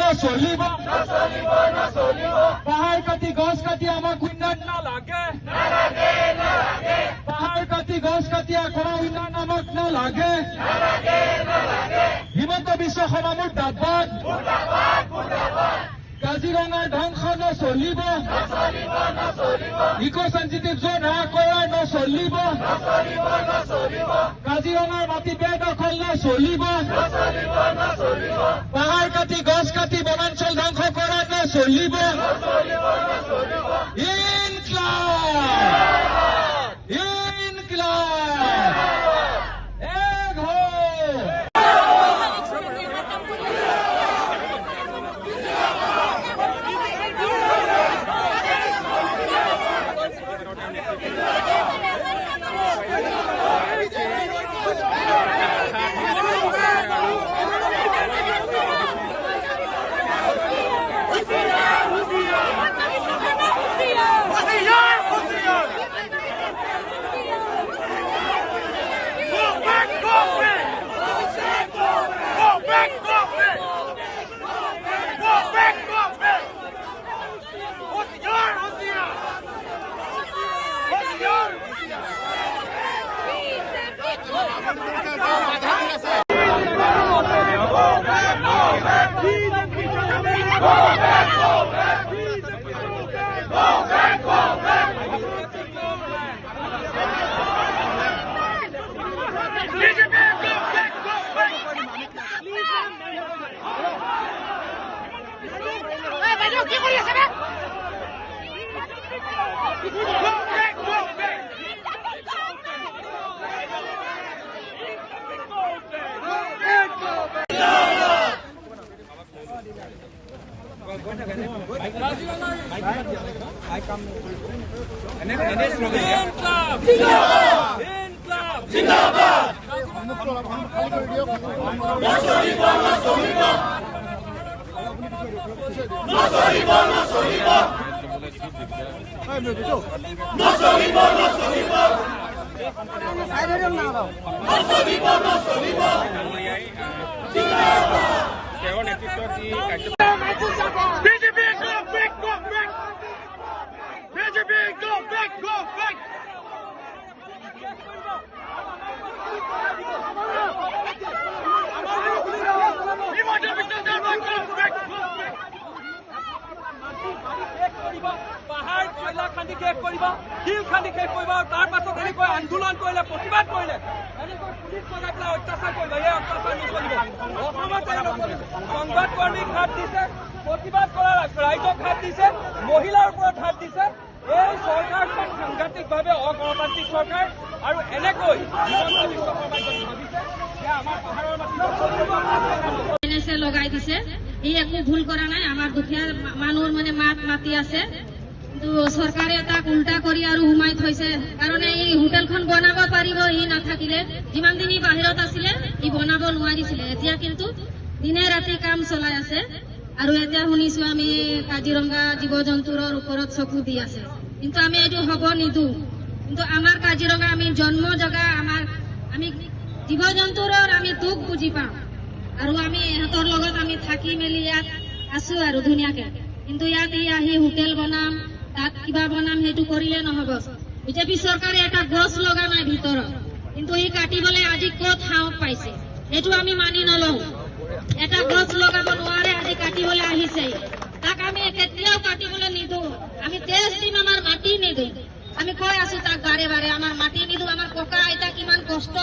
নচলিব। পাহাৰ কাটি, গছ কাটি আমাক উন্নয়ন নালাগে। পাহাৰ কাটি, গছ কাটি কৰা উন্নয়ন আমাক নালাগে। হিমন্ত বিশ্ব শৰ্মা মুৰ্দাবাদ। কাজিৰঙাৰ ধ্বংস নচলিব। ইক' চেঞ্চিটিভ জোন কৰা নচলিব। কাজিৰঙাৰ মাটি বেদখল নচলিব। পাহাৰ কাটি, গছ কাটি বনাঞ্চল ধ্বংস কৰা নচলিব। ইনকলাব, ইনকলাব, এক হও। Go back, go back! Go back, go back! Go back, go back! হুঁশিয়াৰ, হুঁশিয়াৰ! হুঁশিয়াৰ, হুঁশিয়াৰ! BJP, go back, go back! বাইদেউ, কি কৰি আছে বে? Go back, go back! Go back, go back! Inqilab, Inqilab, জিন্দাবাদ। BJP, go back, go back! BJP, go back, go back! Himanta Biswa Sarma, go back, go back! শেষ কৰিব, পাহাৰ কয়লা খান্দি শেষ কৰিব, শিল খান্দি শেষ কৰিব আৰু তাৰ পাছত এনেকৈ আন্দোলন কৰিলে, প্ৰতিবাদ কৰিলে এনেকৈ পুলিচ লগাই পেলাই অত্যাচাৰ কৰিব। এই অত্যাচাৰ নচলিব, অসমত এই নচলিব। সংবাদ কৰ্মীক হাত দিছে, প্ৰতিবাদ কৰা ৰাইজক হাত দিছে, মহিলাৰ ওপৰত হাত দিছে। এই চৰকাৰখন সাংঘাতিকভাৱে অগণতান্ত্ৰিক চৰকাৰ আৰু এনেকৈ হিমন্ত বিশ্ব শৰ্মাই যদি ভাবিছে যে আমাৰ পাহাৰৰ মাটি দখল কৰিব, এন লগাই দিছে। ই একো ভুল কৰা নাই। আমাৰ দুখীয়া মানুহৰ মানে মাত মাতি আছে, কিন্তু চৰকাৰে তাক উল্টা কৰি আৰু সোমাই থৈছে। কাৰণে এই হোটেলখন বনাব পাৰিব ই নাথাকিলে। যিমান দিন ই বাহিৰত আছিলে, ই বনাব নোৱাৰিছিলে। এতিয়া কিন্তু দিনে ৰাতি কাম চলাই আছে। আৰু এতিয়া শুনিছো আমি কাজিৰঙা জীৱ জন্তুৰ ওপৰত চকু দি আছে, কিন্তু আমি এইটো হ'ব নিদিওঁ। কিন্তু আমাৰ কাজিৰঙা আমি জন্ম জেগা আমাৰ, আমি জীৱ জন্তুৰ আমি দুখ বুজি পাওঁ আৰু আমি ইহঁতৰ লগত আমি থাকি মেলি ইয়াত আছো আৰু ধুনীয়াকে। কিন্তু ইয়াত ই আহি হোটেল বনাম, তাত কিবা বনাম, সেইটো কৰিলে নহব। বিজেপি চৰকাৰে এটা গছ লগা নাই ভিতৰত, কিন্তু ই কাটিবলৈ আজি ক'ত সাহস পাইছে? সেইটো আমি মানি নলওঁ। এটা গছ লগাব নোৱাৰে, আজি কাটিবলৈ আহিছে। তাক আমি কেতিয়াও কাটিবলৈ নিদিওঁ। আমি তেজ দিম, আমাৰ মাটি নিদিওঁ। আমি কৈ আছো তাক বাৰে বাৰে, আমাৰ মাটি নিদিওঁ। আমাৰ ককা আইতা কিমান কষ্ট